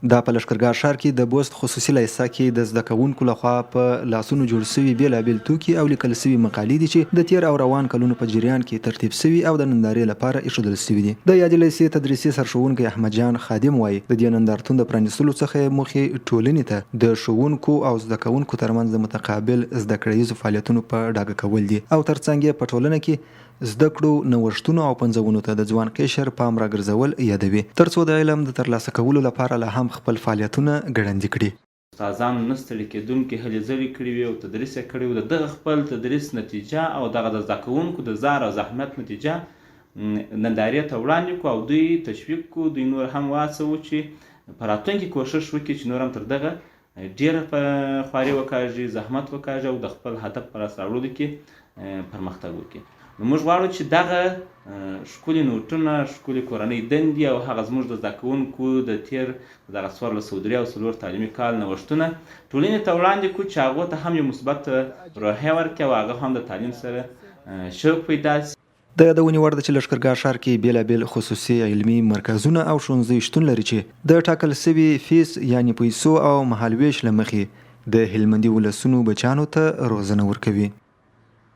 دا په لښکرګاه ښار کې د بوست خصوصي لایسه کې د زده کوونکو له خوا په لاسونو جوړ شوي بېلابېل توکي او لیکل شوي مقالې دي چې د تېر او روان کلونو په جریان کې ترتیب شوي او د نندارې لپاره ایښودل شوي دي. د یادې لېسې تدریسي سرښوونکی احمد جان خادم وايي، د دې نندارتون د پرانیستلو څخه یې موخې ټولنې ته د ښوونکو او زده کوونکو ترمنځ د متقابل زده کړه ییزو فعالیتونو په ډاګه کول دي او ترڅنګ یې په ټولنه کې زده کړو، نوښتونو او پنځونو ته د ځوان قشر پام راګرځول یادوي، ترڅو د علم د ترلاسه کولو لپاره لا هم خپل فعالیتونه ګړندي کړي. استادانو نه ستړي کېدونکې هلې ځلې کړې وې او تدریس یې کړی و، د دغه خپل تدریس نتیجه او دغه د زده کوونکو د زار او زحمت نتیجه نندارې ته وړاندې کړو او دوی تشویق کړو، دوی نور هم وهڅوو چې په راتلونکي کوښښ وکړي چې نور هم تر دغه ډېره خواري وکاږي، زحمت وکاږي او د خپل هدف په لاسته راوړلو کې پرمختګ وکړي. نو موږ غواړو چې دغه ښکلي نوټونه، ښکلي کورنۍ دندې او هغه زموږ د زده کوونکو د تېر دغه 1443 تعلیمي کال نوښتونه ټولنې ته وړاندې کړو چې هغو ته هم یو مثبت روحیه ورکړي او هغه هم د تعلیم سره شوق پیدا شي. د یادونې وړ ده چې لښکرګاه ښار کې بېلابېل خصوصي علمي مرکزونه او ښوونځي شتون لري چې د ټاکل شوي فیس یعنې پیسو او مهالوېش له مخې د هلمندي ولسونو بچیانو ته روزنه ورکوي.